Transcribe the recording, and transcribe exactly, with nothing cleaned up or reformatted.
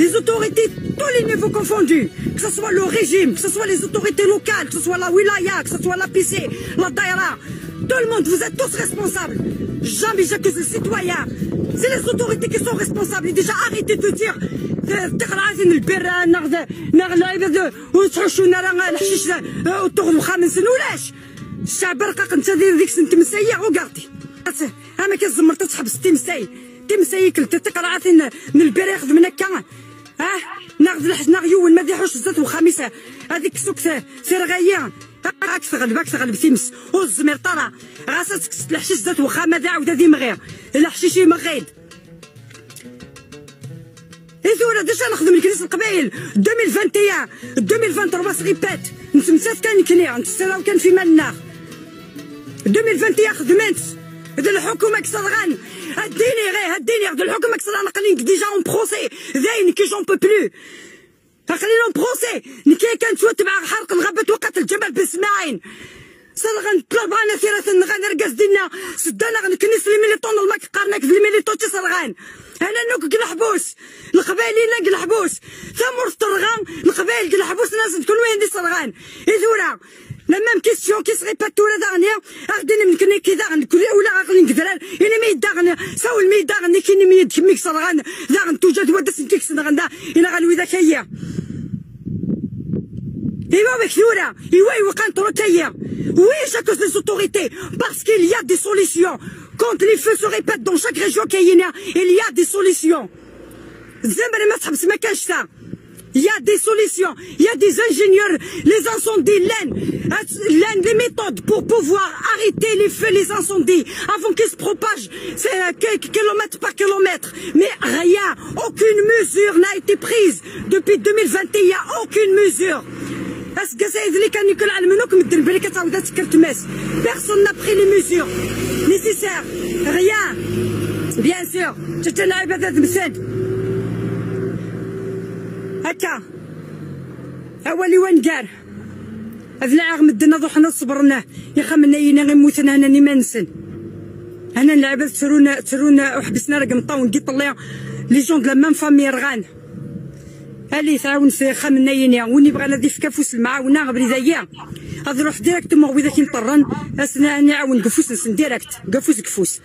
Les autorités, tous les niveaux confondus, que ce soit le régime, que ce soit les autorités locales, que ce soit la wilaya, que ce soit la P C, la daïra, tout le monde, vous êtes tous responsables. Jamais j'accuse le citoyen. C'est les autorités qui sont responsables. Et déjà, arrêtez de dire, euh, تقرعات البرة، ناخذ، ناخذ العباد، وتحوشوا لنا راه الحشيش، آه، وتاخذوا خمس سنين ولاش. الشعب رقاق، انت دير ديك سنة مسايا، وكاردي. اما كان زمرت تحبس تمساي، تمساي كلت تقرعات ن-، البرة ياخذ من هكا. اه، ناخذ الحش-، ناخذ يوم ما ديحوش الزيت وخميس. هذيك سوق ث-، ثرغاية. هاك تغلب، هاك تغلب تيمس. والزمير طرا. غاسا تكست الحشيش زات وخا، ماذا عاود هذه مغير. الحشيش يمغيد. إيه ثورة، ديجا نخدم الكنيس القبايل. ألفين وواحد وعشرين، ألفين وثلاثة وعشرين سغيبات. نتمسات كان كنيا، نتسراو كان في مالنا. ألفين وواحد وعشرين خدمت. هاد الحكومة كسرغان. هديني غير، هديني. هاد الحكومة كسرغان قليل ديجا اون بروسي. زين كي جون بو بلو. خلينا بروسي. نكي كانت شوية تبع حرق الغابات وقتل جمال بن اسماعيل. سرغن طلب انا ثيرة النغان رقص دينا. سدانا غنكنيس لي ميليطون الماك قارنك في الميليطون تي سرغان. انا نوك قلحبوس. القبايلينا قلحبوس. ثمور الطرغان. القبايل قلحبوس ناس تكون وين دي سرغان. اي ثورة. لما كيستيون كيس غيباتورا داغني. اخدين من كني كي داغن كل ولا اغلين قدران. انا مي داغن. ساول مي داغن كي مي يد كميك سرغان. داغن توجد ودس نكيك سنغندا. انا غنوي ذاك هي. ايوا مكثورة، ايوا ايوا كنترو تايا. Oui, j'accuse les autorités, parce qu'il y a des solutions. Quand les feux se répètent dans chaque région كاينة, il y a des solutions. زمر ما تحبس ما كانش تا. Il y a des solutions, il y a des ingénieurs, les incendies, l'Inde, l'Inde, les méthodes pour pouvoir arrêter les feux, les incendies, avant qu'ils se propagent, c'est, euh, que- kilomètre par kilomètre. Mais rien, aucune mesure n'a été prise. Depuis ألفين وعشرين, il n'y a aucune mesure. Est-ce que c'est les canicule à le menoc, mais de l'bélicat, ça vous a tiré de messe. Personne n'a pris les mesures nécessaires. Rien. Bien sûr. C'est un arrêt de message. هكا. Awali Wenger. هذا العام مدنا روحنا صبرنا. يا خمنا ينا غير موتنا هنا ني ما نسن. هنا نلعب تسرون، تسرون وحبسنا رقم طاون قلت الله. Les gens de la même famille رغان. الي تعاون سي خمنا ينيا، وني بغانا دي في كفوس المعاونة غبري ذايا. هذا روح ديريكت مو وإذا كي نطرن، أسنا نعاون قفوس نسن ديريكت، قفوس قفوس.